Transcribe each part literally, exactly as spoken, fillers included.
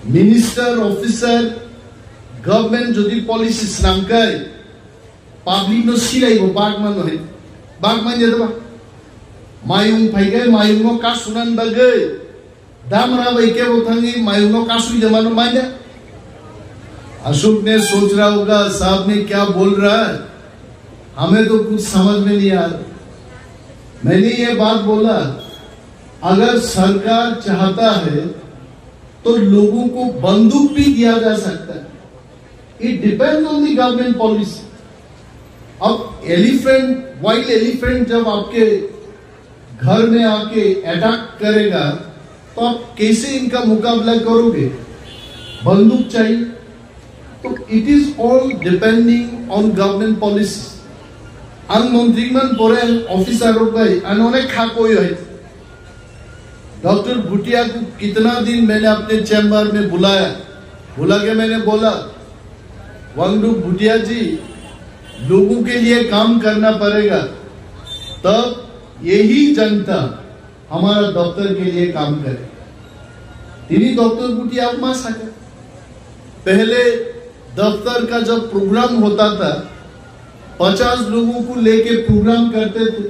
Minister, officer, government jodi policy swnamkhai, public no silaibo bagmano hai. Bagmanya deba. Mayung phaikhai, mayung no kasunan bagwi. Damra bai kebo thangwi mayung no kasui jamano manya. Ashok ने सोच रहा होगा, साहब ने क्या बोल रहा है, हमें तो कुछ समझ में नहीं आ रहा। मैंने ये बात बोला, अगर सरकार चाहता है तो लोगों को बंदूक भी दिया जा सकता है। It depends on the government policy. अब एलिफेंट, वाइल्ड एलिफेंट जब आपके घर में आके अटैक करेगा, तो आप कैसे इनका मुकाबला करोगे? बंदूक चाहिए। तो it is all depending on government policy. Ang montri man pore ang officer rok bai ang onek kha koi hai. Doctor Bhutia को कितना दिन मैंने अपने चैम्बर में बुलाया, बुला के मैंने बोला, वांगडू भूटिया जी, लोगों के लिए काम करना पड़ेगा, तब यही जनता हमारा दफ्तर के लिए काम करे। Tini doctor Bhutia ma saka. पहले दफ्तर का जब प्रोग्राम होता था, पचास लोगों को लेके प्रोग्राम करते थे।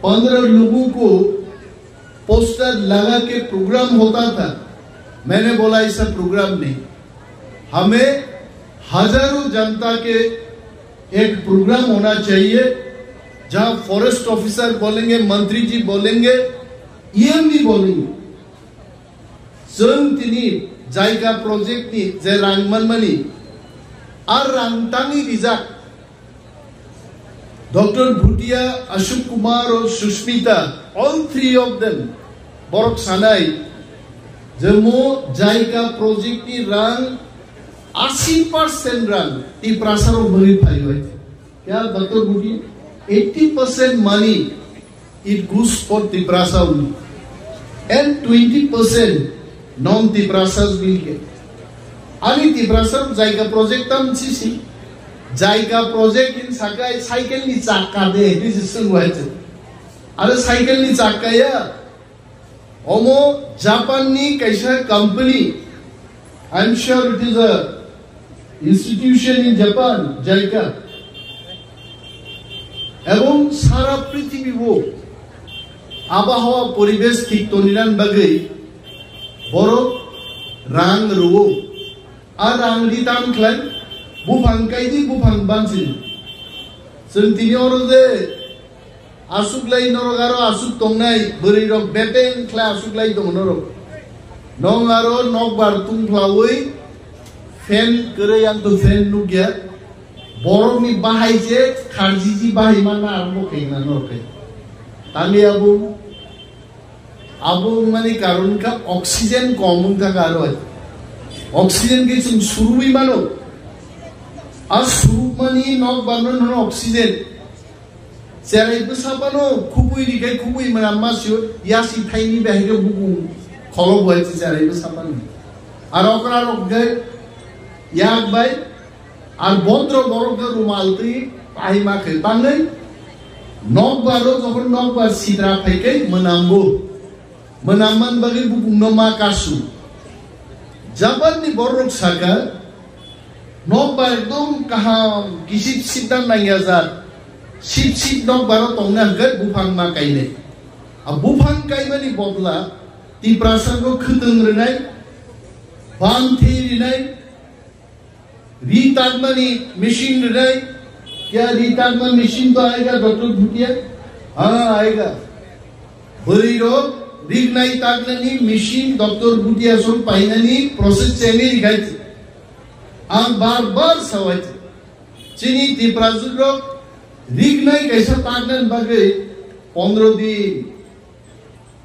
पंद्रह लोगों को पोस्टर लगा के प्रोग्राम होता था। मैंने बोला, ऐसा प्रोग्राम नहीं, हमें हजारों जनता के एक प्रोग्राम होना चाहिए, जहां फॉरेस्ट ऑफिसर बोलेंगे, मंत्री जी बोलेंगे, ईएम भी बोलेंगे। Chwng tini JICA project ni je rang manmani, a rang tangwi rijak. Doctor Bhutia, Ashok Kumar और Sushmita, all three of them, borok sanai je mo JICA project ni rang asi percent rang Tiprasa rok bagwi phaiwi. Kya doctor Bhutia? Eighty percent money it goes for Tiprasa only. And twenty percent non Tiprasas will get. Ani Tiprasa JICA project tam sisi. JICA project in sakai cycle ni chakka de, this is still. Are cycle ni chakka ya. Omo Japan ni kaisa company. I'm sure it is a institution in Japan, JICA. Ebong sara prithibi bo abahawa poribesh thik toninan bagwi borok rang rwo. A rang ri tam khlai, buphang kaidi buphang bansin. Chwng tini oro je aswk lai norok aro aswk tongnai, bwrwi rok bebeng khlai aswk lai tongo norok. Nong aro nokbar tungphlawi fan kwrwi ang to fan nukya. Borokni bahai je kharjiji bahai manna arombo khaina norok khe. Tangwi abo Abo wngmani karon wngkha oxygen kom wngkha kha aro. Oxygen khe chwng surwi mano. A surukmani nokbar no hwno oxygen. Cherai bwsa phano khubui rikhai khubui mwnam ma sio yasi thaini bahai khe bukung kholo bo hai cherai bwsa phano. Aro okra rok khe yak bai Ar bondro borok no rumal twi pahima khe tangwi nokbar o jokhon nokbar sidra phai khe mwnamgo. Mwnam man bagwi bukung no ma kasu. Japan ni borok saka nokbar ekdom kaham kisip sip dan nangya jat. Sip sip nokbar o tongna hwnkhe buphang ma kainai. A buphang kaimani bodla Tiprasa no khwtwng rwnai, bang thwi rwnai, Ri takmani machine rwnai, kya ri takma machine to aega, doctor Bhutia? Ha, aega. Bwrwi rok rignai taknani machine doctor Bhutia song painani process chengwi rikhai. Ang bar bar sawai. Chini Tiprajwk rok rignai kaisa taknani bagwi pondro din.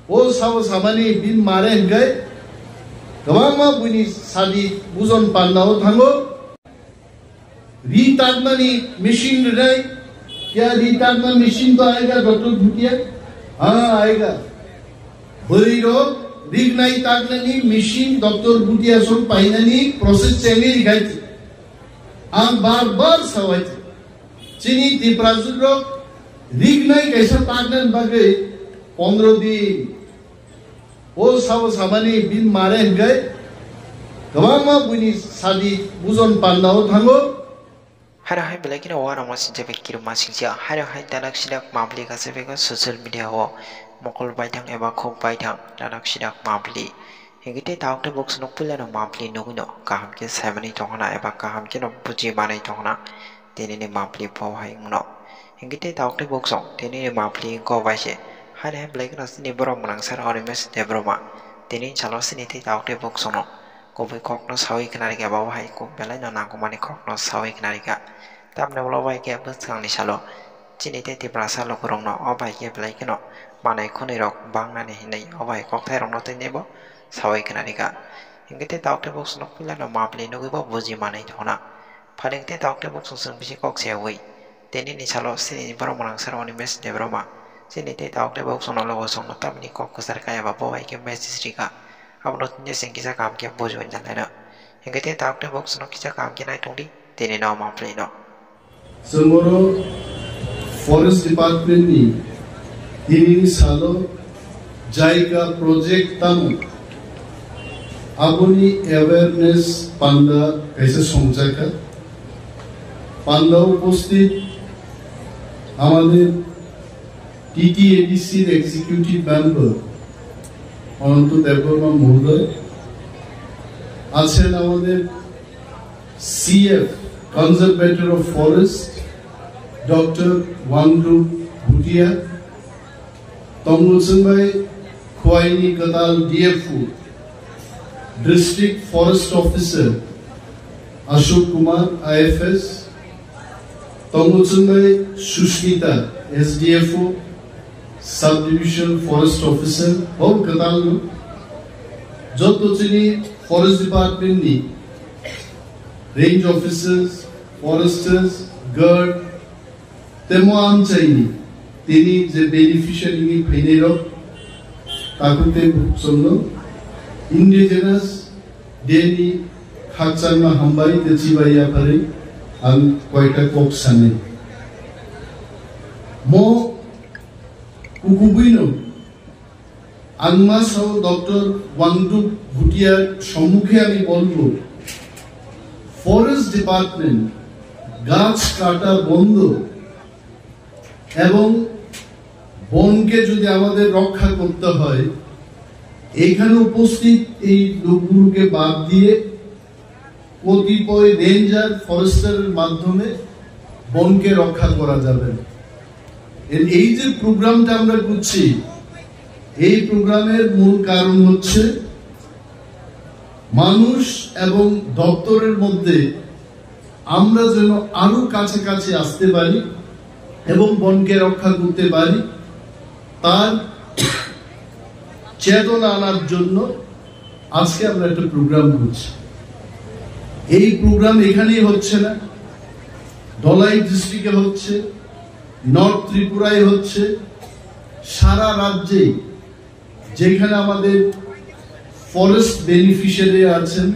O sabo samani bini mare hwnkhe kwbangma buini sadi bujon pandao thango. Ri takmani machine rwnai, kya ri takma machine to aega, doctor Bhutia? Ha, aega. Bwrwi rok rignai taknani machine doctor Bhutia song painani process chengwi rikhai. Ang bar bar sawai. Chini Tiprajwk rok rignai kaisa taknani bagwi pondro din. O sabo samani bini mare hwnkhe Kwbangma buini sadi bujon pandao thango. Haino hai belai kheno uanama sincha bai kirima singcha. Haino hai danak sinak mapli kaisa bego social media o mokol baithang eba khuk baithang danak sinak mapli. Hinkhe tei tabuk tei boksono puilano mapli nugwino kaham khe saimani tongkhna eba kaham kheno bujimanai tongkhna. Tinini mapli bo hai wngno. Hinkhe tei tabuk tei boksong tinini mapli wngkha bai se. Haino hai belai kheno chini borok mwnangsar Animesh Debbarma. Tini salo chini tei tabuk tei boksongno kubui kokno saui khna rikha, abo hai kok belaino nangkukmani kokno saui khna rikha. Tamni ulo bai khe bwskangni salo chini tei Tiprasa lukurokno o bai khe belai kheno manai khwnwi rok bangnani hinwi o bai kokthairokno tei nebo saui khna rikha. Hinkhe tei tabuk tei boksongno puilano mapli nugwi bo buji manwi thangna. Phaileng tei tabuk tei boksong chwng bisi kok seyaui. Tinini salo chini borok mwnangsar Animesh Debbarma. Chini tei tabuk tei boksongno logo songno tamni kok kwchar kaya ba bo bai khe message rikha. Abono tini chwng kisa kaham khe bujiui nalaina. Hinkhe tei tabuk tei boksongno kisa kaham khe naitongdi. Tini no mapli no. Chwng oro Forest Department ni tinini salo Jaiga project tamo aboni awareness panda kaisa songjakha. Panda উপস্থিত আমাদের টিটিএডিসির executive member Ananta Debbarma মহোদয়, আছেন আমাদের CF, conservator of forest, doctor Wangdu Bhutia, tongo chwng bai Khwaini Kwtal DFO, District Forest Officer Ashok Kumar IFS, tongo chwng bai Sushmita SDFO, Subdivision Forest Officer, hok kwtal no. Joto chini Forest Department ni range officers, foresters, guard, temo amchaini tini je beneficiary ni phainai rok, takhuk tei bukchomno Indigenous Day ni khakchangma hambai tei chibai yapharwi ang koita kok sanai. Mo kukubuino Ang ma sao doctor ওয়াংডুক ভুটিয়ার সম্মুখে আমি বলবো, forest department গাছ কাটা বন্ধ এবং বনকে যদি আমাদের রক্ষা করতে হয়, এখানে উপস্থিত এই লোকগুলোকে বাদ দিয়ে কতিপয় রেঞ্জার ফরেস্টারের মাধ্যমে বনকে রক্ষা করা যাবে না। এর এই যে প্রোগ্রামটা আমরা করছি, এই প্রোগ্রামের মূল কারণ হচ্ছে মানুষ এবং দপ্তরের মধ্যে আমরা যেন আরো কাছাকাছি আসতে পারি এবং বনকে রক্ষা করতে পারি, তার চেতনা আনার জন্য আজকে আমরা একটা প্রোগ্রাম করছি। এই প্রোগ্রাম এখানেই হচ্ছে না, ধলাই ডিস্ট্রিক্টে হচ্ছে, নর্থ ত্রিপুরায় হচ্ছে, সারা রাজ্যেই যেখানে আমাদের ফরেস্ট বেনিফিশিয়ারি আছেন,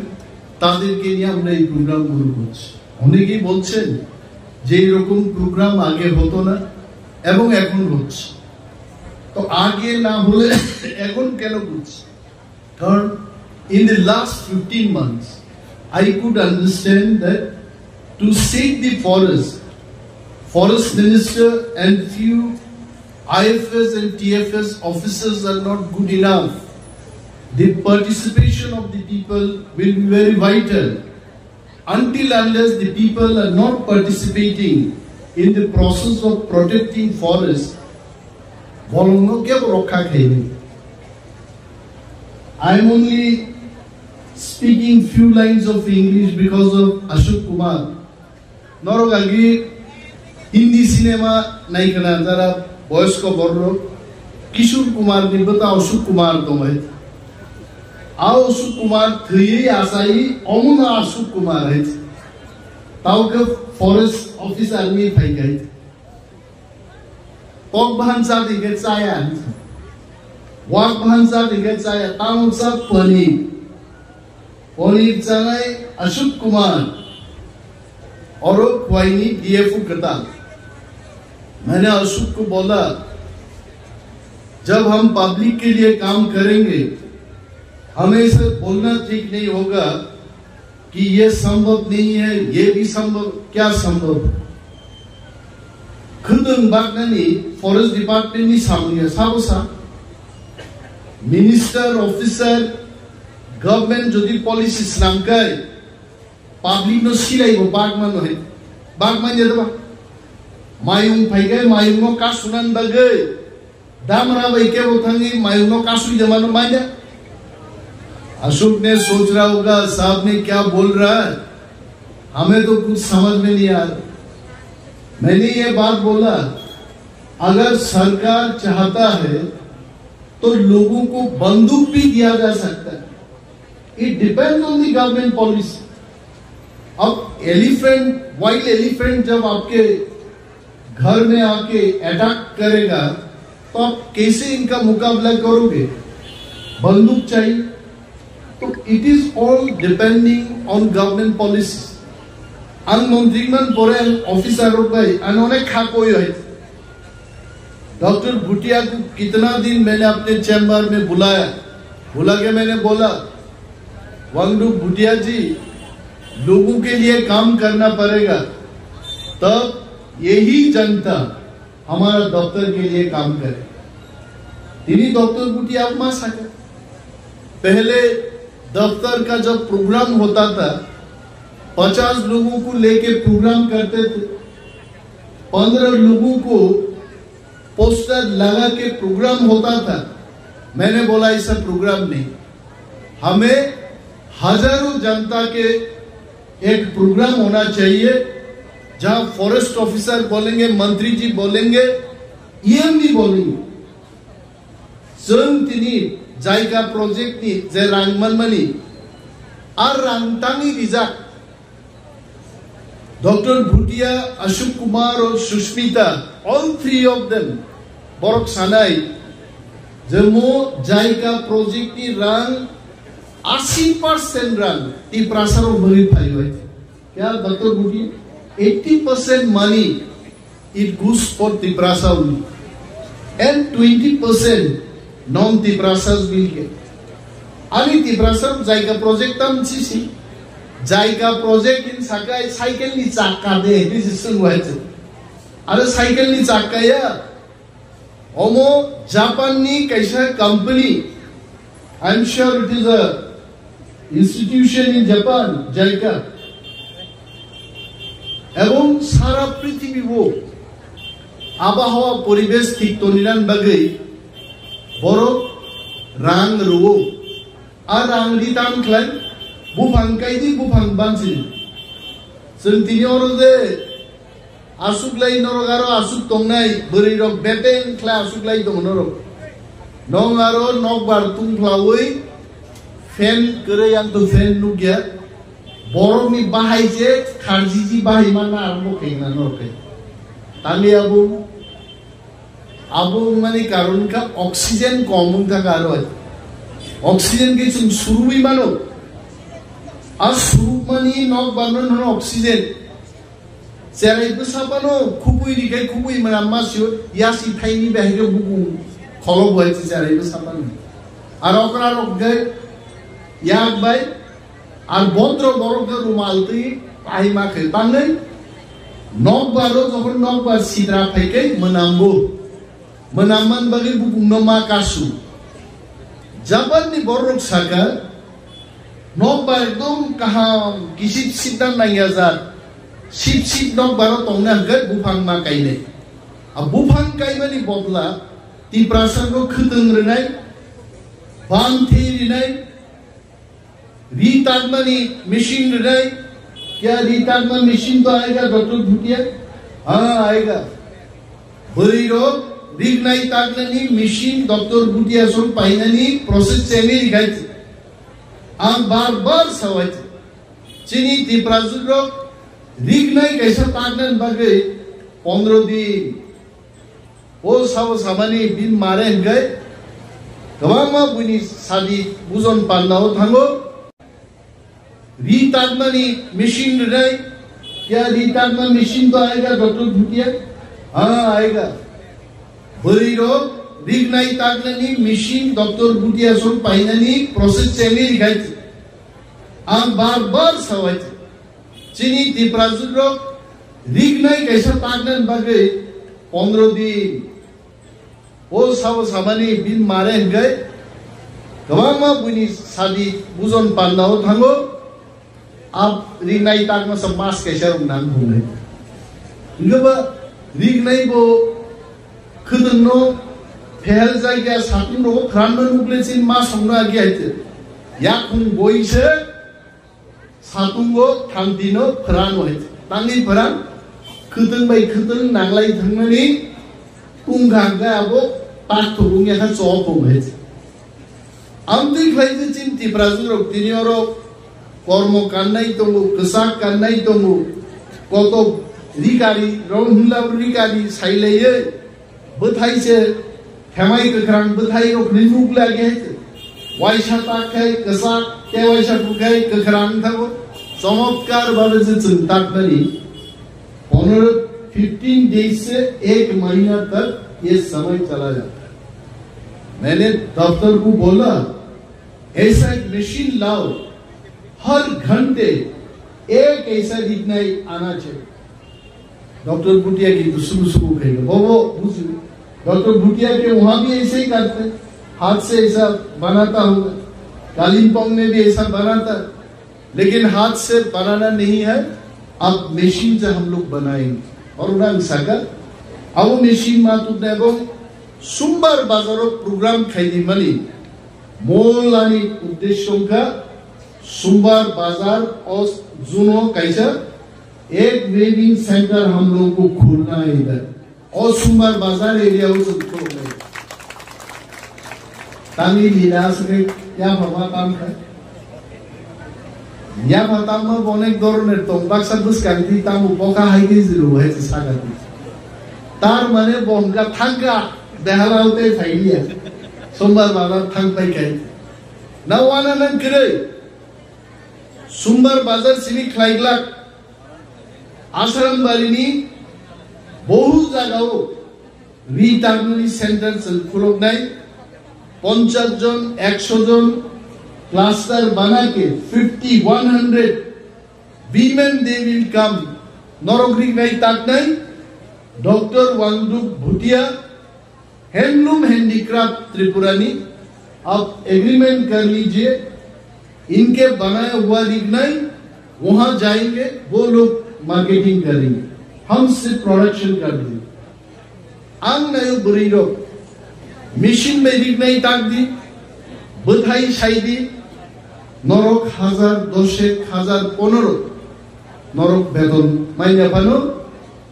তাদেরকে নিয়ে আমরা এই প্রোগ্রামগুলো করছি। অনেকেই বলছেন যে এইরকম প্রোগ্রাম আগে হতো না এবং এখন হচ্ছে। তো আগে না হলে এখন কেন করছি? কারণ in the last fifteen months, I could understand that to save the forest, forest minister and few I F S and T F S officers are not good enough. The participation of the people will be very vital. Until unless the people are not participating in the process of protecting forest, bolongno kebo rokha khaini. I am only speaking few lines of English because of Ashok Kumar. Norok agi Hindi cinema naikhwna jara boyosko borok Kishore Kumar ni bwta Ashok Kumar tongwi. A Ashok Kumar thwiwi achai omono Ashok Kumar hai. Tauke forest officer ni phaikai. Pok bahan sa dikhe chaya. Wak bahan sa dikhe chaya. Tamok sa pani. Paneer chanai Ashok Kumar, oro Khwaini D F O Kwtal. मैंने अशोक को बोला, जब हम पब्लिक के लिए काम करेंगे, हमें इसे बोलना ठीक नहीं होगा कि ये संभव नहीं है, ये भी संभव, क्या संभव? Khwtwng baknani forest department ni samung ya sabo sa. Minister, officer, government jodi policy snamkai, public no silai bo bakmano hai. Bakman ya daba. Mayung phaigai, mayung no kasunan bagwi. Damra bai kebo thangwi mayung no kasui de mano manya. Ashok ने सोच रहा होगा, साहब ने क्या बोल रहा है, हमें तो कुछ समझ में नहीं आ रहा। मैंने ये बात बोला, अगर सरकार चाहता है तो लोगों को बंदूक भी दिया जा सकता है। It depends on the government policy. अब एलिफेंट, वाइल्ड एलिफेंट जब आपके घर में आके अटैक करेगा तो आप कैसे इनका मुकाबला करोगे? बंदूक चाहिए। तो it is all depending on government policy. Ang montri man pore ang officer rok bai ang onek kha koi hai. Doctor Bhutia को कितना दिन मैंने अपने चैम्बर में बुलाया, बुला के मैंने बोला, वांगडू भूटिया जी, लोगों के लिए काम करना पड़ेगा, तब यही जनता हमारा दफ्तर के लिए काम करे। Tini डॉक्टर भूटिया मा सके। पहले दफ्तर का जब प्रोग्राम होता था, पचास लोगों को लेके प्रोग्राम करते थे। पंद्रह लोगों को पोस्टर लगा के प्रोग्राम होता था। मैंने बोला, ऐसा प्रोग्राम नहीं, हमें हजारों जनता के एक प्रोग्राम होना चाहिए, जहां फॉरेस्ट ऑफिसर बोलेंगे, मंत्री जी बोलेंगे, ईएम भी बोलेंगे। Chwng tini JICA project ni je rang manmani, a rang tangwi rijak. Doctor Bhutia, Ashok Kumar o Sushmita, all three of them, borok sanai je mo JICA project ni rang, ashi percent rang Tiprasa rok bagwi phaiwi. Kya doctor Bhutia? Eighty percent money it goes for Tiprasa only. And twenty percent non Tiprasas will get. Ani Tiprasa JICA project tam sisi. JICA project in sakai cycle ni chakka de, this is still why. Are cycle ni chakka ya. Omo Japan ni kaisa company. I am sure it is a institution in Japan, JICA. Ebong sara prithibi bo abahawa poribesh thik toninan bagwi borok rang rwo. A rang ri tam khlai, buphang kaidi, buphang bansi. Chwng tini oro je aswk lai norok aro aswk tongnai, bwrwi rok beteng khlai aswk lai tongo norok. Nong aro nokbar tungkhlawi fan kwrwi ang to fan nukya. Borokni bahai je kharjiji bahai manna arombo khaina norok khe. Tangwi abo Abo wngmani karon wngkha oxygen kom wngkha ka aro. Oxygen khe chwng surumwi mano. A surumani nok barno hwno oxygen. Cherai bwsa phano khubui rikhai khubui mwnam masio yasi thaini bahai khe bukung kholo bo hai cherai bwsa phano. Aro okra rok khe yak bai Ar bondro borok no rumal twi paima khe tangwi nokbar o jokhon nokbar sidra phai khe mwnamgo. Mwnam man bagwi bukung no ma kasu. Japan ni borok saka nokbar ekdom kaham kisip sidna nangya jat. Sip sip nokbar o tongna hwnkhe buphang ma kainai. A buphang kaimani bodla Tiprasa no khwtwng rwnai, bang thwi rwnai, Ri takmani machine rwnai, kya ri takma machine to aega, doctor Bhutia? Ha, aega. Bwrwi rok rignai taknani machine doctor Bhutia song painani process chengwi rikhai. Ang bar bar sawai. Chini Tiprajwk rok rignai kaisa taknani bagwi pondro din. O sabo samani bini mare hwnkhe kwbangma buini sadi bujon pandao thango. Ri takmani machine rwnai, kya ri takma machine to aega, doctor Bhutia? Ha, aega. Bwrwi rok rignai taknani machine doctor Bhutia song painani process chengwi rikhai. Ang bar bar sawai, chini Tiprajwk rok rignai kaisa taknani bagwi pondro din. O sabo samani bin mare hwnkhe kwbangma buini sadi bujon pandao thango. Ab rignai takma sa mas kaisa rok nang bungnai. Hwnkhe ba rignai bo khwdwngno phehel jagya satung rogo phranma nukle chin ma songno agi haite. Yakhung boise satungo thantino phran hai. Tangni phran khwtwng bai khwtwng nanglai thangmani tungkha hwnkhe abo tak thubung yakha chok hai. Amtwi khlai je chin Tiprajwk rok tini oro kormo kannai tongo, kwchak kannai tongo, koto rikari, rong hwnla rikari sailaiye, bwthai se, khemai kwkhrang bwthai rok ni nuk lagi hai. Waisa tak khai kwchak, tei waisa bwkhai kwkhrang thago. Chomotkar bhabe je chwng taknani, पंद्रह, fifteen days से एक महीना तक ये समय चला जाता है। मैंने दफ्तर को बोला, ऐसा एक मशीन लाओ, हर घंटे एक ऐसा रिगनाई आना चाहिए। डॉक्टर भूटिया की तो शुरू शुरू कहेगा, वो, वो बुझ-, डॉक्टर भूटिया के वहां भी ऐसे ही करते हैं, हाथ से ऐसा बनाता होगा, कालिम्पोंग में भी ऐसा बनाता है। लेकिन हाथ से बनाना नहीं है, अब मशीन से हम लोग बनाएंगे। Oro ang saka, abo machine ma tubnai bo Sumbar bazar o program khaidi mani, mol ani uddesho wngkha Sumbar bazar o June o kaisa ek weaving center hum log ko khulna hai idhar. O Sumbar bazar area o chwng khulumnai. Tamni lila aswk yapha ma tam kha. Yapha tamma bo onek doroner tong, baksa bwskang twi tamo bokha hai twi jwrw hai se saka twi. Tar mane bo hwnkha thangkha, behala o tei phailiya. Sumbar bazar thang pai khai. Na wana nang kwrwi. Sumbar bazar simi khlai glak. Asharam barini bohu jagao ri taknani center chwng khuloknai, ponchas jon, ekso jon cluster bana ke fifty, one hundred women they will come, norok ri nai taknai, Doctor Wangduk Bhutia, Handloom Handicraft Tripura ni, आप एग्रीमेंट कर लीजिए, इनके बनाया हुआ रिगनाई वहां जाएंगे, वो लोग मार्केटिंग करेंगे, हम सिर्फ प्रोडक्शन कर देंगे। Ang nayo bwrwi rok, machine bai rignai tak di, bwthai sai di, norok hazar, doshek, hazar, ponoro norok beton maina phano,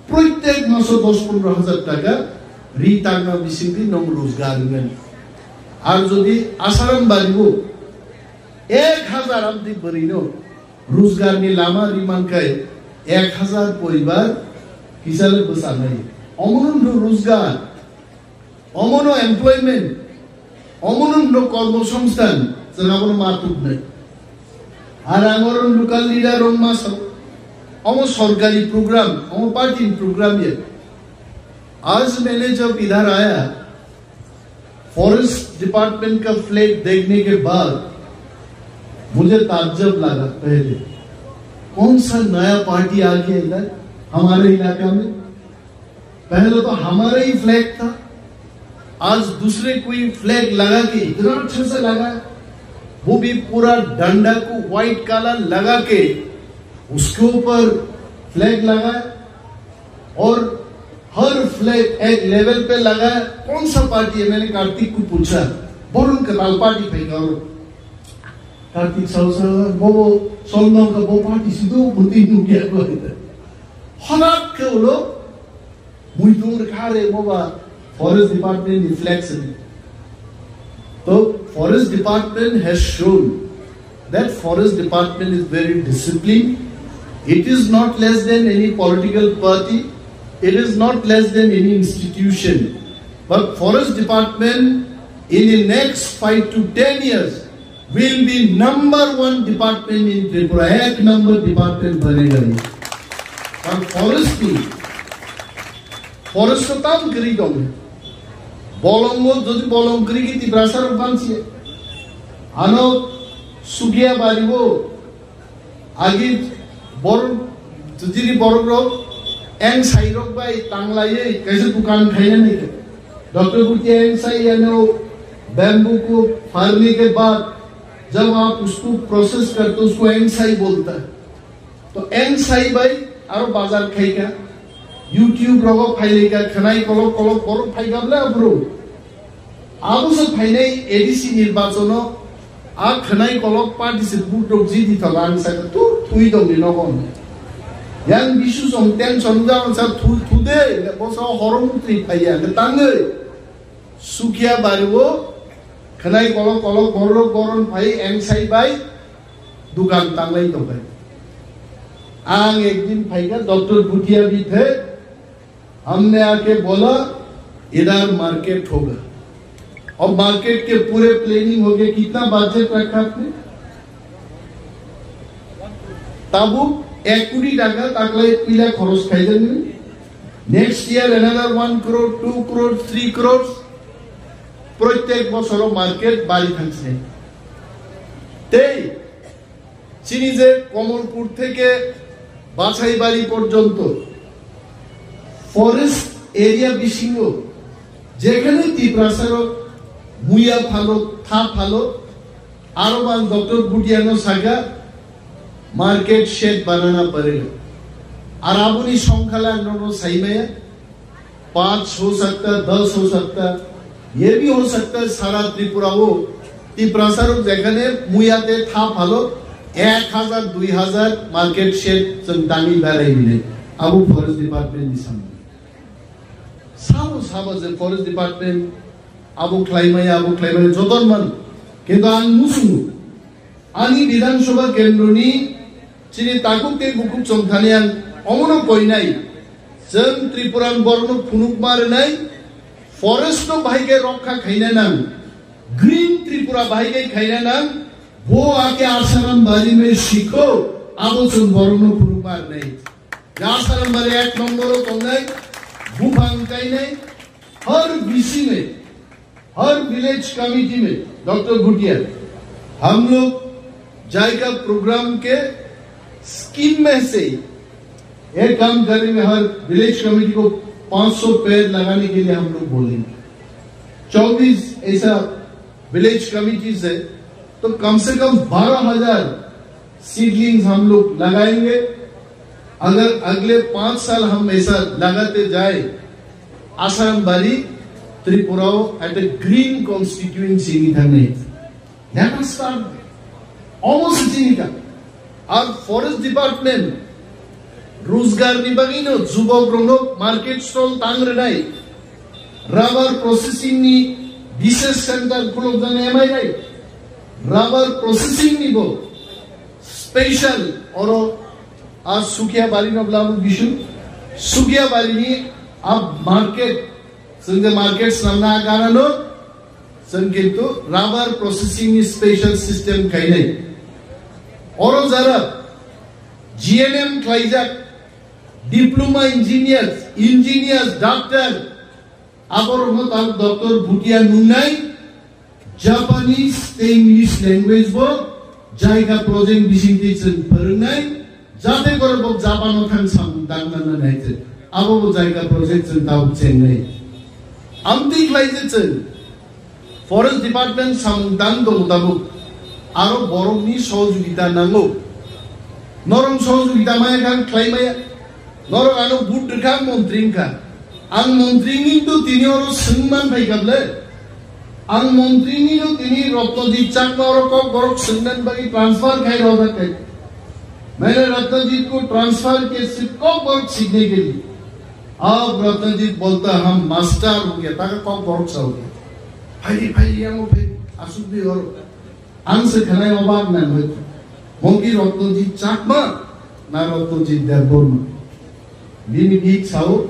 proitek maso dos pondro hazar taka ri tangma bisingtwi nwng rojgar wngmani. Ar jodi Asharam baribo ek hazar amtwi bwrwino rojgarni lama ri mankhai ek hazar poribar kisale bwchanai. Omono hwno rojgar. Omono employment, omono hwno kormosongsthan, chwng abono ma tubnai. Ar ang oro local leader rok ma sa, omo sorkari program, omo party ni program ya. आज मैंने जब इधर आया, forest department का फ्लैग देखने के बाद मुझे ताज्जुब लगा पहले, कौन सा नया पार्टी आ गया इधर हमारे इलाका में? पहले तो हमारा ही फ्लैग था, आज दूसरे कोई फ्लैग लगा के इतना अच्छा से लगा, वो भी पूरा डंडा को व्हाइट कलर लगा के उसके ऊपर फ्लैग लगा और हर फ्लैग एक लेवल पे लगा। कौन सा पार्टी है? मैंने कार्तिक को पूछा, वरुण कटाल पार्टी फेंका और कार्तिक साहु साहब, वो, वो सोलह का वो पार्टी सीधो बुद्धि हो गया। हठात के वो लोग मुइथुम rwkha re moba forest department ni flex ni. So forest department has shown that forest department is very disciplined. It is not less than any political party. It is not less than any institution. But forest department in the next five to ten years will be number one department in Tripura, ek number department banega ye. Karon forest ni, forest to tam kwrwi tong. Bolong bo jodi bolong kwrwi ki Tiprasa rok bansi. Ano Sugia bari bo Agi borok, jotini borok rok eng sai rok bai tanglaiwi kaisa dukan khaina nai khe. Doctor Bhutia eng sai ano bamboo ko pharne ke baad jab aap usko process karte ho usko eng sai bolte hain. To eng sai bai aro bazar khai kha. YouTube rogo phai lai kha, khwnai kolok kolok borok phai kha bla bro. Abo se phainai A D C nirbachono a khwnai kolok party se budrok jidi thok ang saka tu thui dong ni nogo. Yang bisu song tension jang sa thu thu de, boso horo mutri phaiya, tangwi. Sukhiya bari o khwnai kolok kolok borok boron phai eng sai bai dukan tanglai tongbai. Ang ekdin phaikha Doctor Bhutia bithe हमने आके बोला इधर मार्केट होगा। अब मार्केट के पूरे प्लानिंग हो गए, कितना बजट रखा आपने? Tabuk ek koti taka taklai pila khoros khaijak ni. Next year another one crore, two crore, three crores. Protek bosoro market bari thangse. Tei chini je Komolpur theke Basaibari porjonto forest area bisingo jekhane Tiprasarok muya phalo, tha phalo, aro ang Doctor Bhutia no saka market shed banana parega. Ar aboni songkhala ang nono saimaya, पाँच हो सकता है, दस हो सकता है, ये भी हो सकता है, सारा त्रिपुरा हो। Tiprasarok jekhane muya te tha phalo ek hazar, dui hazar market shed chwng tangwi berai bini. Abo forest department ni samung. Sabo sabo je forest department abo khlaimaya, abo khlaimaya joton man. Kintu ang musungo. Ani Bidhan Sabha kendroni chini takhuk tei bukhuk chongthani ang omono koinai. Chwng Tripuran borokno phunukma rwnai, forest no bahai khe rokha khaina nang, Green Tripura bahai khe khaina nang, bo ake Asaram bari me sikho, abo chwng borokno phunukma rwnai. Asaram bari ek nombor o tongnai, buphang kainai, har bising e हर village committee में डॉक्टर भुटिया, हम लोग जायका प्रोग्राम के स्कीम में से एक काम करेंगे, हर village committee को पाँच सौ पेड़ लगाने के लिए हम लोग बोलेंगे। चौबीस ऐसा विलेज कमेटीज है, तो कम से कम बारह हजार सीडलिंग्स हम लोग लगाएंगे। अगर अगले पाँच साल हम ऐसा लगाते जाए, Asaram bari Tripura o at a green constituency ni thangni. Let us start. Almost chini ka. Ar forest department Rojgar ni bagwi no jubok rok no market stall tang rwnai, rubber processing ni bises center khulok jani M I nai, rubber processing ni bo special oro a Sukia bari no blabu bisu, Sukia bari ni a market, sengde market samna agana no, Chwng kintu rubber processing ni special system khainai. Oro jara G N M khlaijak, diploma engineers, engineers, doctor, aborokno tang Doctor Bhutia nungnai Japanese tei English language bo jaika project bisingtwi chwng phwrwngnai. Jate kore bo Japan o thang samung tang manna nai se. Abo bo jaika project chwng tabuk chengnai. Amtwi khlai se chwng forest department samung tang tongo tabuk. Aro borok ni sohojogita nango. Norok sohojogita maya kha khlai maya. Norok ano vote rwkha montri wngkha. Ang montri ni to tini oro swng man phai kha ble. Ang montri ni no tini Ratnajit Chakma oro kok borok swngna bagwi transfer khai rojak khe. Maine Ratnajit ko transfer ke sirf kok borok sikne ke liye. Ab Ratnajit bolta ham master ho gaya, taka kok borok sa ho gaya. Phai di, phai di, yang phai di, asuk di oro. Ang se khanai obak nang hoi. Monkey Ratnajit Chakma na Ratnajit Debbarma. Bini bik sao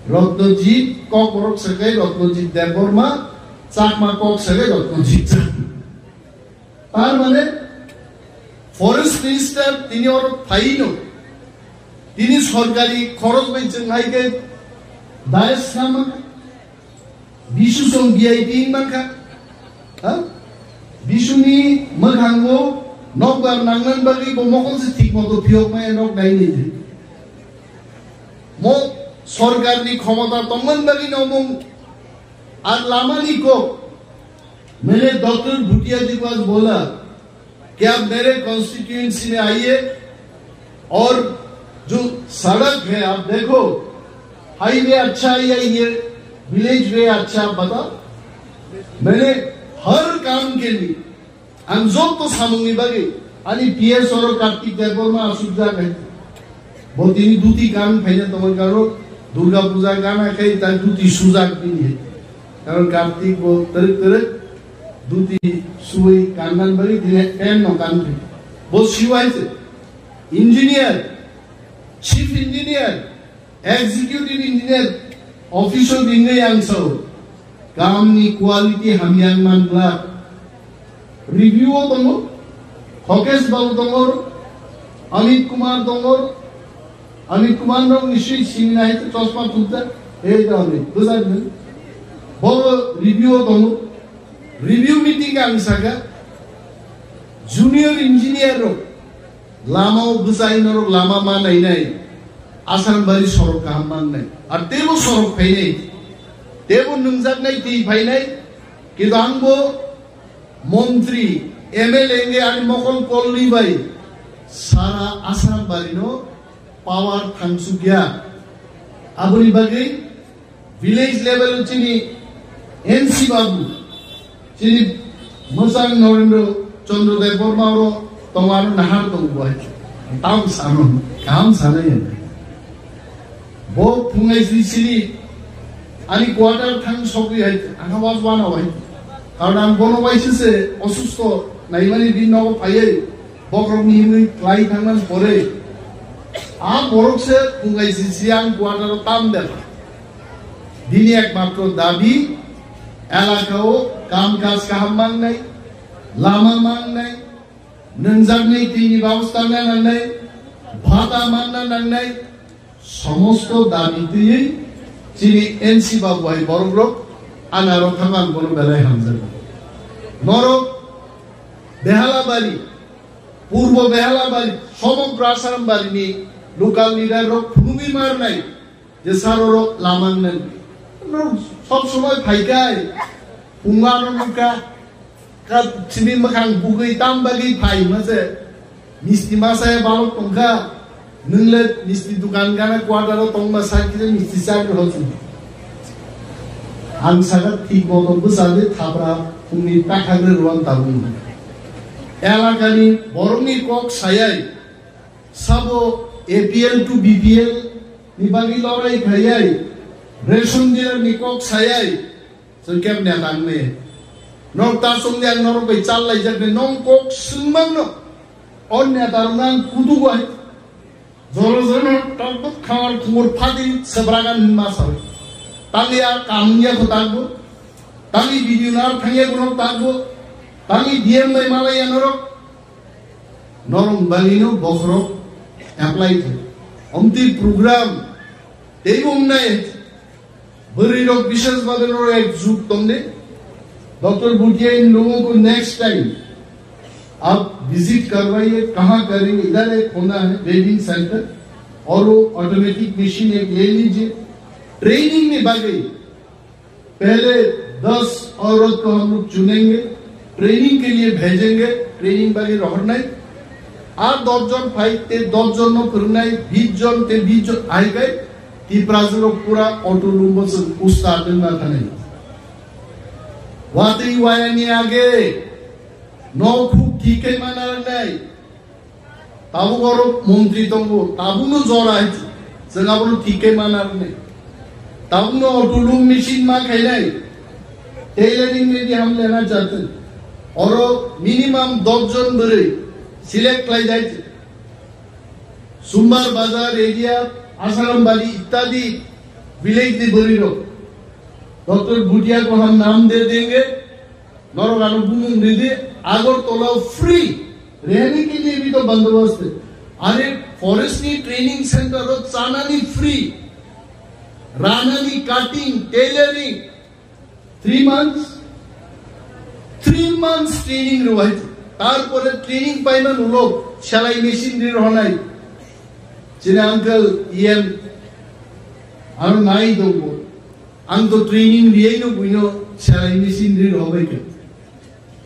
Ratnajit kok borok sakai Ratnajit Debbarma, Chakma kok sakai Ratnajit Chakma. Tar mane forest minister tini oro phaino. Tini sorkari khorok bai chwng hai khe dais nama. Bisu song V I P wng mankha. Ha? Bisuni mwkhango Nokbar nangnan bagwi bo mokol se thik moto phiyok maya nok nai ni thik. Mo sorkar ni khomota tongman bagwi no mung ar lama ni kok. Maine Doctor Bhutia ji ko aaj bola ki aap mere constituency mein aiye aur jo sadak hai aap dekho, highway acha hai ya ye village way acha aap batao. Maine har kaam ke liye Ang joto samungni bagwi ani P S oro Kartik Debbarma asukjak hai. Bo tini duti gan phaina tongwi karo Durga Puja gana khai ta duti sujak bini hai. Karon Kartik bo terek terek duti suwi kannan bagwi tini pen no kan khai. Bo siwai se engineer, chief engineer, Executive Engineer office o bini yang sao, kaam ni quality hamya wng man glak. Review o tongo, Hokesh Babu tongo, Amit Kumar tongo, Amit Kumar no nisi sini nai to chosma thukta, ei da Amit, bujak ni. Bo review o tongo, review meeting ang saka, junior engineer rok, Lama o bwsai norok lama ma nainai, Asarambari sorok kaham mannai. Ar tebo sorok phainai, tebo nwngjaknai twi phainai, kintu ang bo montri, M L A wngwi ani mokol kolni bai sara Asarambari no power thangsukya. Aboni bagwi Village level chini N C Babu, chini mwchang Narendra Chandra Debbarma oro tongo, aro nahar tongo bo hai. Tam sano, kaham sanai ya. Bo phungai sri sri ani quarter thang sokri hai, ang was wana hai. Karon ang bono waisa se osustho naimani din nogo phaiwi, bokrokni hinwi klai thangmani pore, a borok se phungai sri sri ang quarter o tam dela. Bini ekmatro dabi elakao kaam kaj kaham mangnai, lama mangnai, nwngjaknai twini babosta nangnai, bhata manna nangnai, somosto dabi twiwi chini N C Babu hai borokrok ani aro thangma ang bono belai hamjago. Norok Behalabari, Purbo Behalabari, somogro Asarambari ni local leader rok phunugwi marnai. Je sar oro lama nang. Sob somoi phaikai, punga no nukha, ka simi makhang bugwi tam bagwi phai mase, misti masa ya balok tongkha, nungle misti dukan gana quarter o tongma sakire misti chakri hochu. Ang saka thik moto bwsadi thapra phungni takhagre ruan tabung. Elakani borokni kok sayai, sabo A P L to B P L ni bagwi lorai khaiyai, ration dealer ni kok sayai, chwng khe neta wngnai. Norok ta chwng de ang norok bai chal laijak de, nong kok swngmang no. O neta rok nang kudu bai. Joro joro no tok tok khamar khumur phadi sebragan hinma sawi. Tangya kamya ko tagbo. Tangi video nar thangya ko norok tagbo. Tangi D M bai malaya norok. Norok bagwino bokhorok apply khlai. Omtwi program teibo wngnai. Bwrwirok bishes bade norok ek jug tongde. Doctor Bhutia in logo ko next time आप विजिट करवाइए, कहाँ करेंगे, इधर एक होना है waving centre और वो ऑटोमेटिक मशीन एक ले लीजिए। Training ni bagwi Pehle das aurat ko hum log chunenge, training ke liye bhejenge, training bagwi rohornai. Ar dos jon phai, te dos jon no phwrwngnai, bis jon, te bis jon aikai, Tiprasa rok pura auto lumbo se ustad wngna thanai. Watwi wayani age, no khuk thik khe mana nai. Tabuk oro montri tongo, tabukno jora hai, chwng abono thik khe mana rwnai. Tabukno auto loom machine ma khainai, tailoring ni di hamle na jatwng. Oro minimum dos jon bwrwi select khlai jai. Sumbar Bazar area, Asarambari ittadi village ni bwrwi rok. Doctor Bhutia ko hum naam de denge, Norok ano bumung ridi, Agartala free, rehne ke liye bhi to bandobast hai. Are forest ni training center o chanani free, ranani cutting, tailoring, three months, three months training rwai. Tarpore training paimani ulo selai machine rir honai. Chini uncle E M ano nai dongbo. Ang to training riyai no buino selai machine rir hobai kha.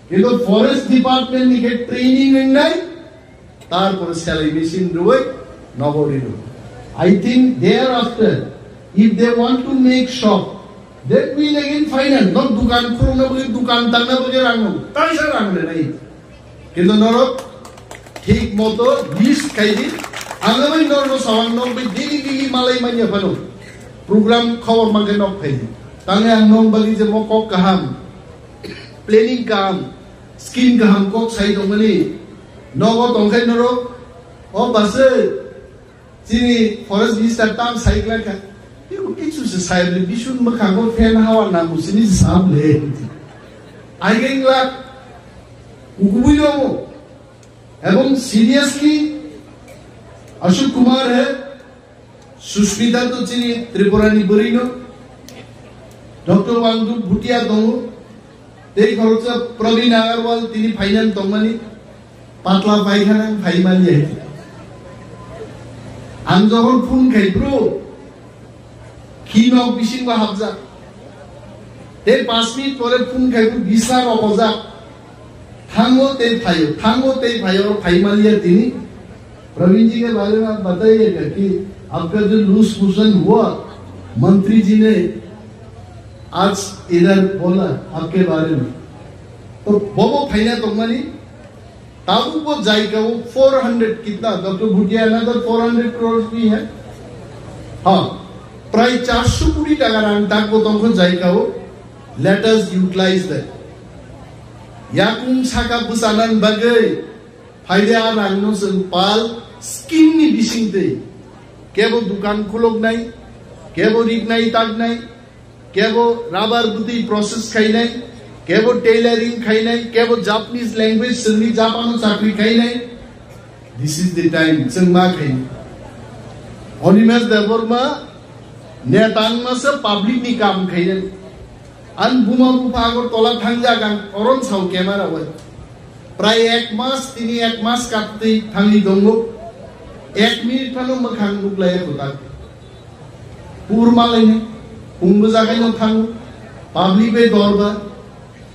Kintu forest department ni khe training wngnai, tarpore selai machine rwui nogo rino. I think thereafter, if they want to make shop, then we'll again finance. Nok dukan khulukna bagwi, dukan tangna bagwi rang no, kaisa rang le nai. Kintu norok thik moto list khai di. Ang bai norok sawang nok bai daily daily malai manya phano. Program khobor mangkhe nok khai di. Tangwi ang nok bagwi je mo kok kaham, planning kaham, scheme kaham kok sai tongmani. Nogo tongkhai norok, o base chini forest minister tam sai glak kha. Tei kichu se sai le bisun mwkhango fan hawa nango sini sab le. Aigeng glak ukubui nomo. Ebong seriously Ashok Kumar hai, Sushmita to chini Tripura ni bwrwi no, Doctor Wangdu Bhutia tongo, tei khoroksa Praveen Agarwal tini phainani tongmani, patla paikhana phai mali hai. Ang jokhon phone khai bro, khi nok bisingo hapjak. Tei panch minute pore phone khai bro, bisa rokojak. Thango tei phaio, thango tei phaio, phai maliya tini. Praveen ji के बारे में आप बताइएगा कि आपका जो loose motion हुआ मंत्री जी ने आज इधर बोला आपके बारे में, तो bobo phaina tongmani, tabuk bo jaigao four hundred kitna, Doctor Bhutia another four hundred crores bhi hai. Ha, prai charso koti taka rang tabuk tongkho jaigao, let us utilize that. Yakung saka bwchanani bagwi phaide a rangno chwng pal scheme ni bisingtwi kebo dukan khuloknai, kebo riknai taknai, kebo rubber bwtwi process khainai, kebo tailoring khainai, kebo Japanese language chwngni Japan o chakri khainai. This is the time chwng ma khainai. Animesh Debbarma neta wngma se public ni kam khainai. Ang buma bupha Agartala thangjak ang oron sao camera bai. Prai ek mas, tini ek mas kattwi thangwi tongo. Ek minute phano mwkhang nuklaiya kwtal. Pur malaini, pungbo jagaino thango. Public bai dorba.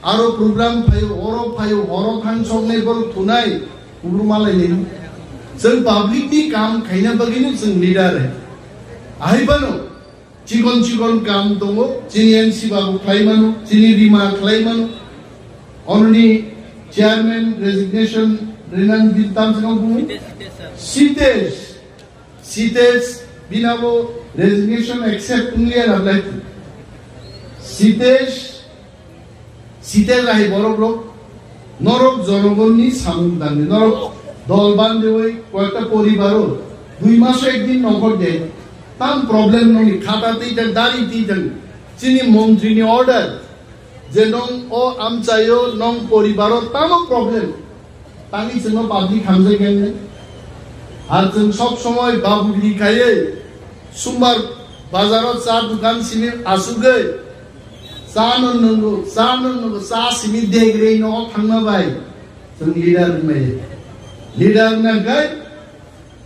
Aro program phaio, oro phaio, oro thang soknai borok thunai. Pur malaini. Chwng public ni kam khaina bagwino chwng leader hai. Ahai phano chikon chikon kam tongo, chini M C babu khlai mano, chini Rima khlai mano, ononi chairman resignation rinani din tam se kok bumu? Sitesh, Sitesh binabo resignation accept wngliya na blai. Sitesh Site lahai borok rok, norok jonogonni samung dangni, norok dol bandewi koyekta poribaro dui maso ekdin nongkhor de, tam problem nongni khata twi tang, dari twi tang, chini montri ni order je nong o amchaio nong poribaro tamo problem. Tangwi chwngno public hamjak yang nai. Ar chwng sob somoi babugiri khaiwi sumbar bazaro cha dukan simi asugwi cha no nwngo, cha no nwngo, cha simi degre no thangma bai. Chwng leader wngnai. Leader wngna khe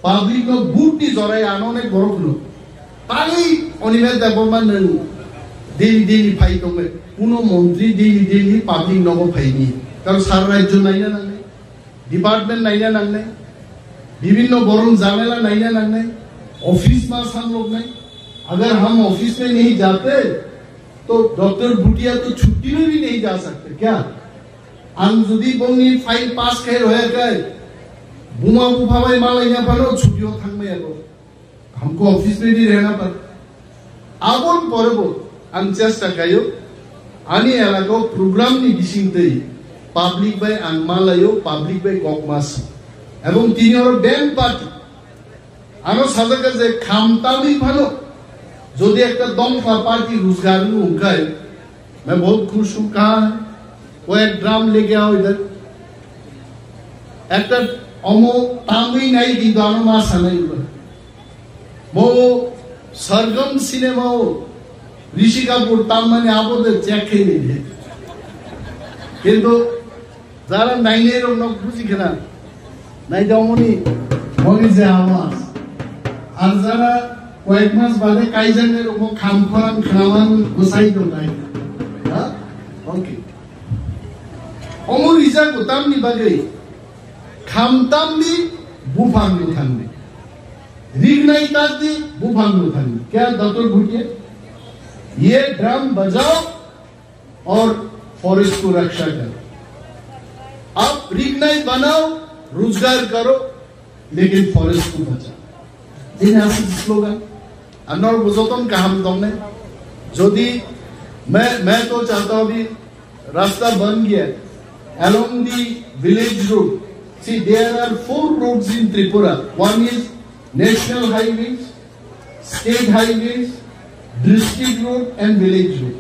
public no vote ni jorai ano onek borok hwno. Tangwi Animesh Debbarma nwng daily daily phai tongwi. Kuno montri daily daily public nogo phaini. Karon sara rajyo naina nangnai. Department naina nangnai, bibhinno borom jamela naina nangnai, office ma samloknai. अगर हम ऑफिस में नहीं जाते तो डॉक्टर भूटिया तो छुट्टी में भी नहीं जा सकते क्या? Ang jodi bongni file pass khai roya khai, buma bupha bai malai ya phano chutti o thangmaya bo. हमको ऑफिस में भी रहना पड़ा। Aboni pore bo ang chesta khaio, ani elaka o program ni bisingtwi public bai ang malaio, public bai kok ma si. Ebong tini oro band party. Ano sajak je kham tamwi phano, jodi ekta dongpha party rojgar wng khai, मैं बहुत खुश हूँ, कहाँ है? वो एक ड्रम लेके आओ इधर। একটা অমো তামই নাই কিন্তু আমার মা সানাই উঠবে। Mo sargam cinema o Rishi Kapoor tammani abo de check khai ni de. কিন্তু Jara nainai rok nok buji khna. Nai da moni. Moni je awas. Ar jara koyek mas bade kai jang ne rok kham khorang khnaman busai do nai. Ha? Okay. Omo rijak bo tamni bagwi. Kham tamni buphang no thangni. Rignai tatni buphang no thangni. Kya doctor Bhutia? Ye drum bajao और फॉरेस्ट को रक्षा करो। आप रिगनाई बनाओ, रोजगार करो, लेकिन फॉरेस्ट को बचाओ। Ini asli slogan. Anor bujoton kaham tongnai. Jodi मैं मैं तो चाहता हूँ अभी रास्ता बन गया along the village road. See, there are four roads in Tripura. One is national highways, state highways, district road and village road.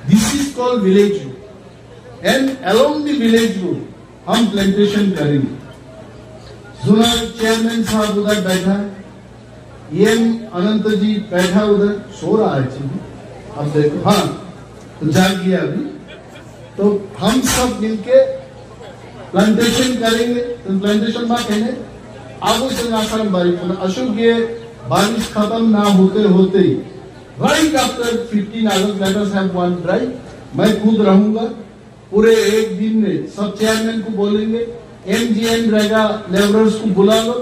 This is called village road. And along the village road, हम प्लांटेशन करेंगे। Zonal chairman साहब उधर बैठा, ईएम अनंत जी बैठा उधर, सो रहा है actually। अब देखो, हाँ, तो जाग गया अभी। तो हम सब मिलके प्लांटेशन करेंगे। तो प्लांटेशन मा कहने, अब उस आश्रम बारी को, अशोक, ये बारिश खत्म ना होते होते ही, right after fifteen August, let us have one drive। मैं खुद रहूंगा, पूरे एक दिन में सब चेयरमैन को बोलेंगे, एमजीएन रहेगा, लेबरर्स को बुला लो,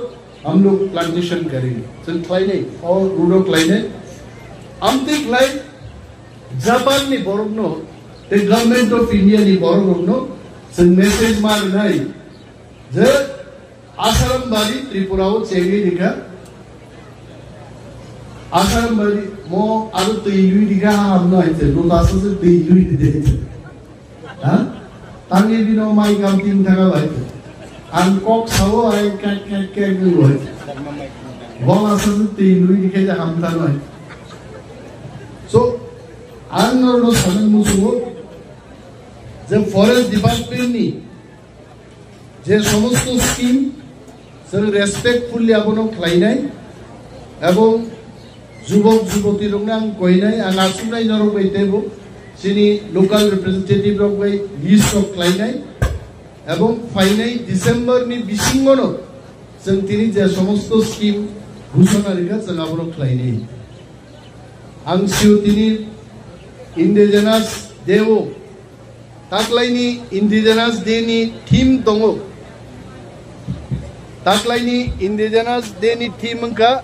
हम लोग प्लांटेशन करेंगे। चल, khlainai, और रूडो khlainai। Amtwi khlai, Japan ni borok no, the government of India ni borok rok no, chwng message ma rwnai, je Asarambari Tripura o chengwi rikha. Asarambari mo aro twi lui rikha, hamno haite, lo dasa se twi lui ride. Ha? Tangwi bino mai kam tin thaka bai. Ang kok sao ai kek kek kek ni bai. Bol asa se twi lui rikha je ham ta noi. So, ang no no sanan musugo je forest department ni je somosto scheme chwng respectfully abono khlainai, ebong jubok juboti rokno ang koinai, ang asuknai norok bai teibo chini local representative rok bai list rok khlainai, ebong phainai December ni bisingono chwng tini je somosto scheme ghoshona rikha chwng abono khlainai. Ang sio tini Indigenous Day o, taklaini Indigenous Day ni theme tongo. Taklaini Indigenous Day ni theme wngkha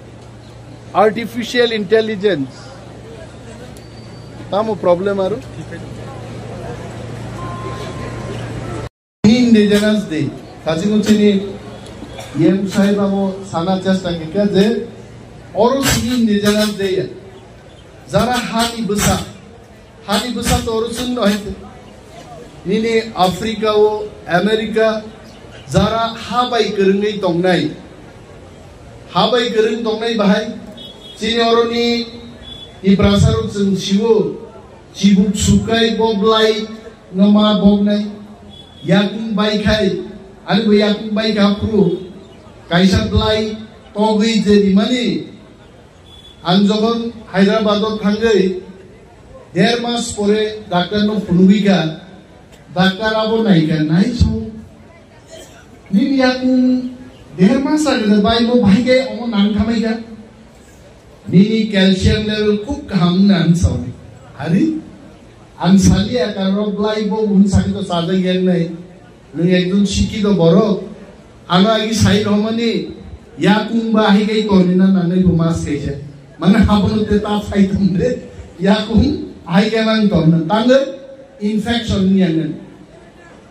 Artificial Intelligence. Tamo problem aro? Indigenous Day. Kachingwi chini E M sahib abo sana chesta khe je oro sini Indigenous Day ya. Jara hani bwsa, hani bwsa to oro chwng no hai. Nini Africa o, America, jara ha bai kwrwngwi tongnai. Ha bai kwrwng tongnai bahai. Chini oroni Tiprasa rok chwng siwo. Chibuk sukai bo blai no ma boknai, yakung bai khai, ani bo yakung bai kha phuru, kaisa blai togwi je rimani, ang jokhon Hyderabad o thangwi der mas pore doctor no phunugwi kha, doctor abo naikha, nai so, nini yakung der mas agede bai bo bai khe omo nang thamai kha. Nini calcium level khub kaham wngna ang sawi. Ari, ang saliya karno blai bo wng sakhe to chajak yang nai. Nwng ekjon sikito borok. Ano agi sai romani yakung ba hai kai toni na nangnai bo mas kaisa. Mane habono te ta sai tong de. Yakung hai kai nang tong na. Tangwi infection ni yang nang.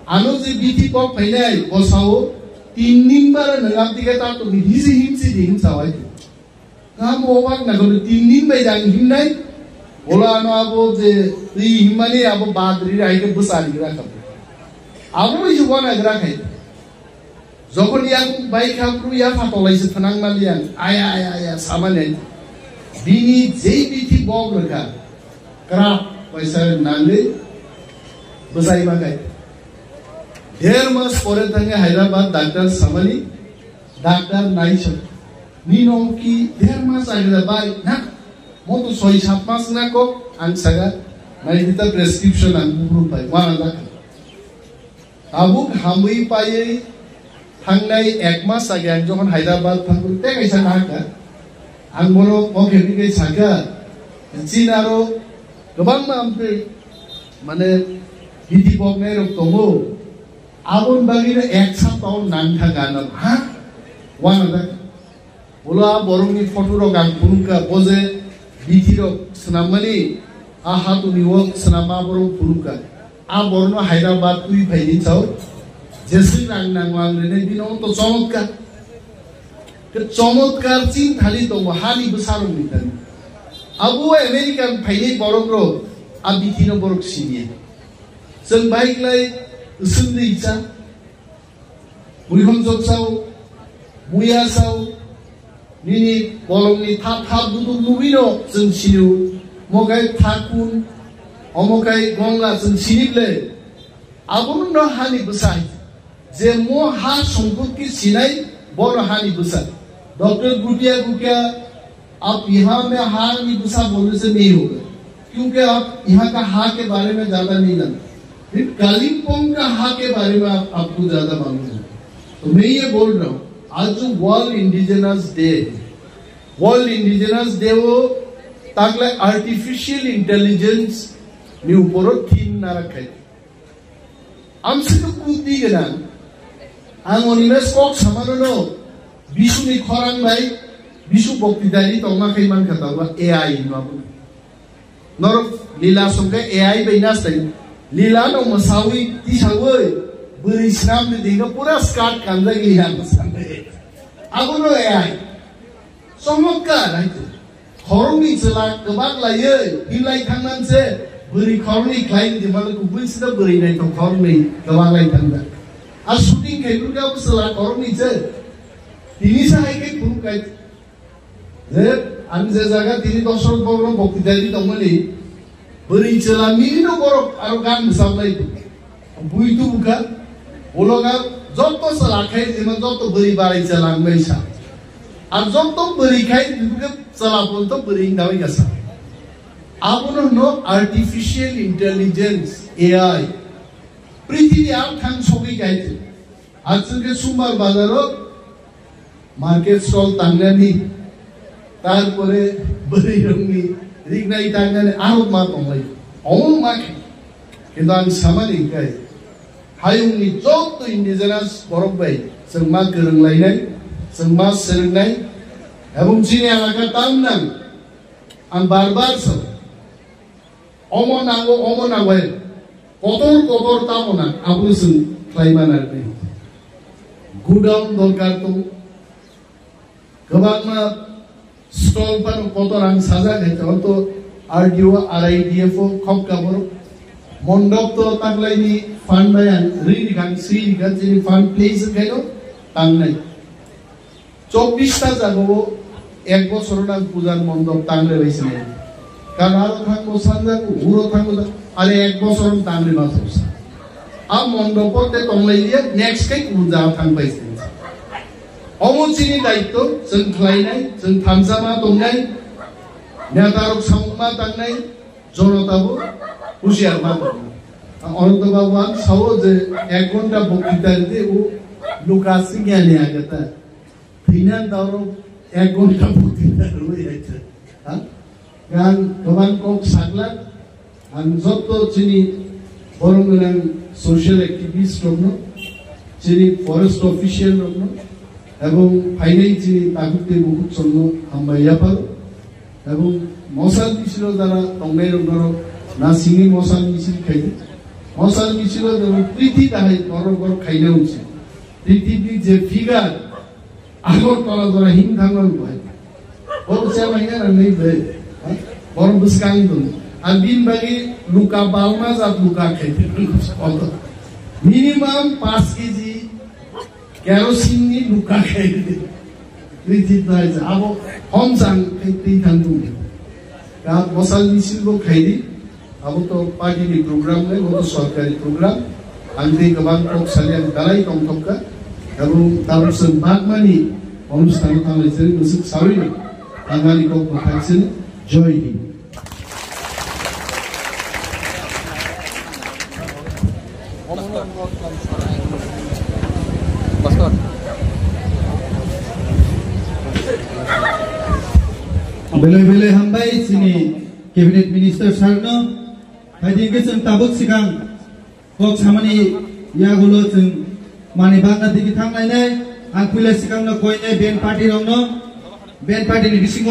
Ano je bithi kok phainai, bo sao tin din bara nwng abdi kai ta tong hisi himsi di him sawai. Tamo obak na kono tin din bai jang himnai. Ola ano abo je twi himmani abo badri rai ke bwsari gra kha. Abo bai se wana gra khai. Jokhon yang bai kha pru ya pha tolai se thanang mali yang. Aya, aya, aya, samani. Bini jei bithi bok rwkha. Krap paisa nangwi bwsai ma khai. Der mas pore thangwi Hyderabad doctor samani, doctor naisok. Nino ki der mas agila bai na, mo to soi sat mas na ko ang saga, nai hita prescription ang bubru pai, wana dakha. Tabuk hamwi paiwi thangnai ek mas age ang jokhon Hyderabad thangkhe tei kaisa nahakha. Ang bono mokhe bini sakha, chini aro kwbangma amtwi mane bithi boknairok tongo. Aboni bagwino ek saptao nang thangkha ano, ha? Wana da? Ulo a borokni photo rok ang phunukha, bo je bithi rok swnammani, a hatuni o swnamma borok phunukha. A borokno Hyderabad twi phaini chao, jeswk rang nango ang rwnai, bino to chomotkar. Ke chomotkar chini thani tongo, hani bwsarokni thani. Abo American phainai borok rok, a bithi no borok siniya. Chwng bai klai swngwi cha. Muihon jok sao, muya sao, nini kolomni thap thap buduk nugwino chwng sinio, mokai thakun, omokai gongla chwng sinible, abono no hani bwsai, je mo ha sompotki sinai, bono hani bwsai. Doctor Bhutia Bhutia, आप यहाँ में हार नहीं घुसा बोलने से नहीं होगा, क्योंकि आप यहाँ का हा के बारे में ज्यादा नहीं जानते। फिर कालिम्पोंग का हा के बारे में आप, आपको ज्यादा मालूम है। तो मैं ये बोल रहा हूँ, आज जो वर्ल्ड इंडिजिनस डे है, वर्ल्ड इंडिजिनस डे वो ताकले artificial intelligence ni uporo theme na rakha. Amswk buddhi gwnang. Ang oni mes kok samano no, bisuni khorang bai, bisu bokti dari tongma khai man kha tangwa A I no abo. Norok lila songkhe A I bai nastai. Lila no masawi tisawi, bwrwi snam ni dinga pura skirt kanjak lila masawi. Abo no A I. Chomotkar hai to. Khoroknwi chwla kwbak laiwi hinlai thangnan se bwrwi khoroknwi khlai di mano kubui sida bwrwi naithok khoroknwi kwbak lai thangna. A shooting khai phuru khe abo chwla khoroknwi se. Tini sa hai khe phuru kai. Je ang je jaga tini dosrok borokno bokti dari tongmani. Bwrwi chwla mili no borok aro gan bwsajlai bui tubu kha, ulo ga jotto chwla khai jima jotto bwrwi barai chwla wngbai sa. Ar jotto bwrwi khai jima chwla pon to bwrwi wngdawi ga sa. Abono hwno artificial intelligence, A I. Prithibi ang thang sogwi khai. Achwng khe Sumbar bazaro market stall tangnani, tarpore bwrwirokni riknai tangnani, aro ma tonglai. Omo ma khe. Kintu ang samani hwnkhe, hayungni joto indigenous borok bai chwng ma kwrwnglainai, chwng ma swrwngnai, ebong chini elaka tamnang, ang bar bar sa. Omo nango, omo nango, hai. Kotor kotor tamo nang, abono chwng khlai mana rwdi. Godown dorkar tongo. Kwbangma stall phano kotor ang sajak hai, tamo to R D O, R I D F O, khop kaboro. Mondop to taklaini fund bai ang ri rikha, ang swi rikha, chini fund place khaino tangnai. Chobbish ta jagao ek bosor nang pujar mondop tangre bai sinai. Karon aro thangbo sanjago, huro thangbo sa-, are ek bosor tangre ma thoksa. A mondopo te tonglai liya, next kai puja thang bai sinai. Omo chini daitto, chwng khlainai, chwng thansa ma tongnai, neta rok samung ma tangnai, jonota bo husiar ma tongnai. Ananta Babu ang sao je ek ghonta boktita ride o luka singya ni agata. Thwinan daurok ek ghonta bwtwi rwi hai khe. Ha? Ang kwbang kok saglak, ang jotto chini borom gwnang social activist rokno, chini forest official rokno, ebong phainai chini takhuk tei bukhuk songno hambai yapharo. Ebong mosal misil o jara tongnai rok norok na singwi mosal misil khaidi. Mosal misil o jara priti dahai borok borok khaina uchi. Priti ni je figure Agartala jora him thangma bai. Borok se mai na nang nei bai. Ha? Borok bwskang dong. Ang bin bagi luka balma jat luka khai. Minimum pas K G kerosene ni luka khai. Rijit nai ja abo hom jang khai tei thang dong. Ka mosal misil bo khai di. Abo to party ni program le, abo to sorkari program. Ang tei kwbang kok saliang dalai tongthokka. Abo tabuk chwng bakmani onusthan thanglai chwng bwswk sawi no. Ang ani kok mwthang sini. Joy Hind. Belai belai hambai chini cabinet minister sir no. Hai din ke chwng tabuk sikang kok samani yagulo chwng mani bagna digi thang lainai. Ang puila sikang no koinai band party rok no, band party ni bisingo